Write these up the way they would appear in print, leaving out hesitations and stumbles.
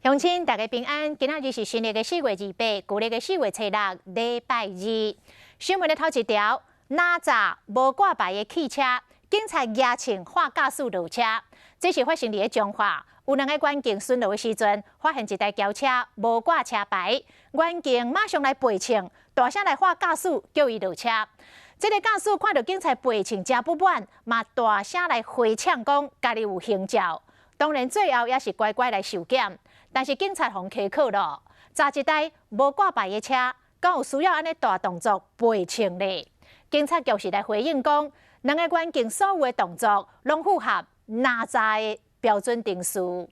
鄉親大家平安，今仔日是新曆的4月28，舊曆的4月初六，禮拜二。新聞的頭一條，哪吒無掛牌的汽車，警察舉槍喝駕駛落車，這是發生佇咧彰化，有兩个員警巡邏的時陣，發現一台轎車無掛車牌，員警馬上來背槍，大聲來喝駕駛叫伊落車。這个駕駛看著警察背槍誠不滿，嘛大聲來回嗆講家己有行照。當然最後也是乖乖來受檢。但是警察予起考咯，查一台無掛牌的車，敢有需要按呢大動作背槍咧？警察局是來回應講，兩个員警所有的動作攏符合哪吒的標準程序。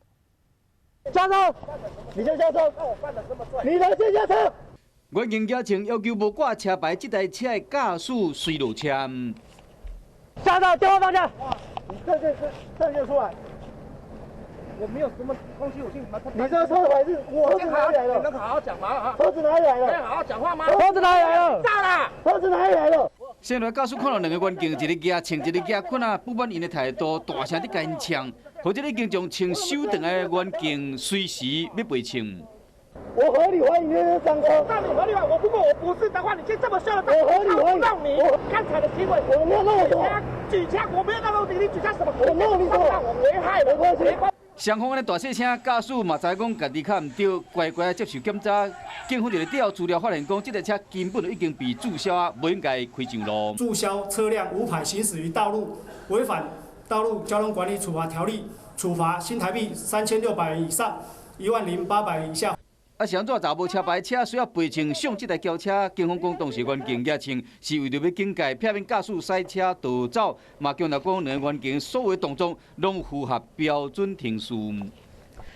下車，你先下車，你來先下車。員警舉槍要求無掛車牌這台車的駕駛隨落車。下車，電話放下。你證件出來。我沒有什麼東西，我去。你這個車牌是我車子哪裡來的？你能好好講嗎？車子哪裡來的？能好好講話嗎？車子哪裡來的？炸啦！車子哪裡來的？先來駕駛看著兩个員警，一个舉槍，一个舉棍仔，不滿𪜶的態度，大聲佇共𪜶嗆，予這个已經將槍收轉來的員警隨時欲背槍。我合理懷疑你是贓車。那你合理懷疑我？如果我不是的話，你先這麼兇的，我合理懷疑讓你剛才的行為，我沒有那麼多。舉槍，我沒有那麼多，你舉槍什麼？我沒有你說，我危害沒關係。雙方按呢大細聲，駕駛嘛知講家己較毋對，乖乖接受檢查。警方佇咧調資料發現，講這台車根本就已經被註銷啊，無應該開上路。註銷車輛無牌行駛於道路，違反道路交通管理處罰條例，處罰新台幣3600以上10,800以下。啊，是按怎查無車牌車需要賠償上這台轎車？警方講當時員警舉槍是為著欲警戒，避免駕駛駛車逃走。嘛強調講兩个員警所有動作攏符合標準程序。